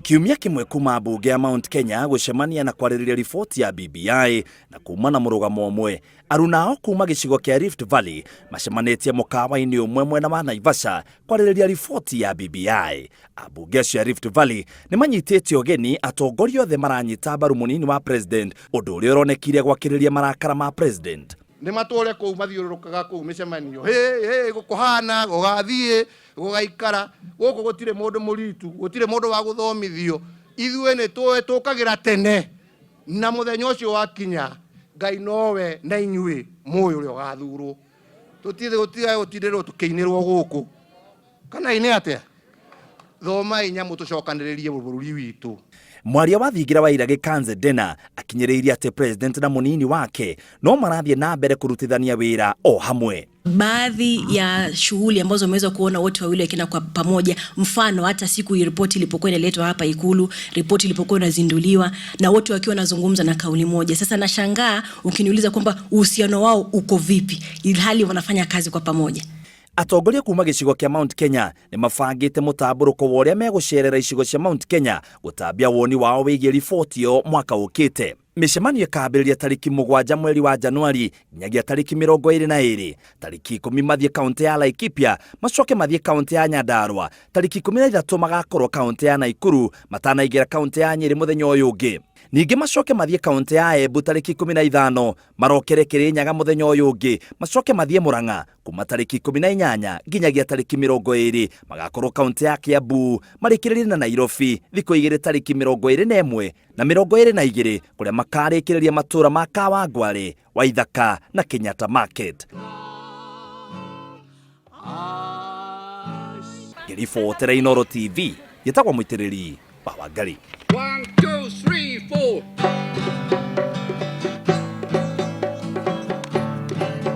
Kiumia kĩmwe kuma mbunge ya Mount Kenya gũcemania na kwarĩrĩria riboti ya BBI na kuma na mũrũgamo ũmwe, aruna ao kuma gĩcigo kĩa Rift Valley macemanĩtie mũkawa-inĩ ũmwe mwena wa Naivasha kwarĩrĩria riboti ya BBI. Ambunge acio a Rift Valley nĩ manyitĩte ũgeni atongoria othe maranyita mbaru mũnini wa president, ũndũ ũrĩa ũronekire gwakĩrĩria marakara ma president. Nĩ matũre kũu mathiũrũrũkaga kũu mĩcemanio, hĩ hĩ, gũkũhana gũgathiĩ gũgaikara gũkũ, gũtirĩ mũndũ mũritu, gũtirĩ mũndũ wa gũthomithio. Ithuĩ nĩ tũĩ tũkagĩra tene, na mũthenya ũcio wakinya, Ngai nowe na inyuĩ mũĩ ũrĩa ũgathurwo. Tũtirĩ gũtiga gũtindĩrwo tũkĩinĩrwo gũkũ kana inĩ atĩa. Thomai nyamũ, tũcokanĩrĩrie bũrũri witũ. Mwaria wa thingira wa Iragĩ Kanze Dena akinyĩrĩirie atĩ president na mũnini wake no marathiĩ na mbere kũrutithania wĩra o hamwe. Baadhi ya shughuli ambazo umeweza kuona wote wawili wakienda kwa pamoja, mfano hata siku ripoti ilipokuwa inaletwa hapa Ikulu, ripoti ilipokuwa inazinduliwa na wote wakiwa wanazungumza na kauli moja. Sasa nashangaa ukiniuliza kwamba uhusiano wao uko vipi, ilhali wanafanya kazi kwa pamoja. Atongoria kuma gĩcigo kĩa Mount Kenya nĩ mabangĩte mũtambũrũko wa ũrĩa megũcerera icigo cia Mount Kenya gũtambia woni wao wĩgiĩ riboti ĩyo mwaka ũkĩte. Mĩcemanio ĩkambĩrĩria tarĩki 7 mweri wa Januari nginyagia tarĩki 22. Tarĩki 10 mathiĩ kaũntĩ ya Laikipia, macoke mathiĩ kaũntĩ ya Nyandarua. Tarĩki 13 magakorwo kaũntĩ ya Naikuru matanaingĩra kaũntĩ ya Nyĩrĩ mũthenya ũyũ ũngĩ. Ningĩ macoke mathiĩ kaũntĩ ya Embu tarĩki 15, marokere Kĩrĩnyaga mũthenya ũyũ ũngĩ, macoke mathiĩ Mũrang'a kuma tarĩki 18 nginyagia tarĩki 20 magakorwo kaũntĩ ya Kiambu, marĩkĩrĩrie na Nairobi thikũ 2 tarĩki 21 na 22, kũrĩa makarĩkĩrĩria matũra ma Kawangware, Waithaka na Kenyatta Market. Ngĩribotera Inooro TV, njĩtagwo Mũitĩrĩri wa Wangari. 1, 2, 3, 4.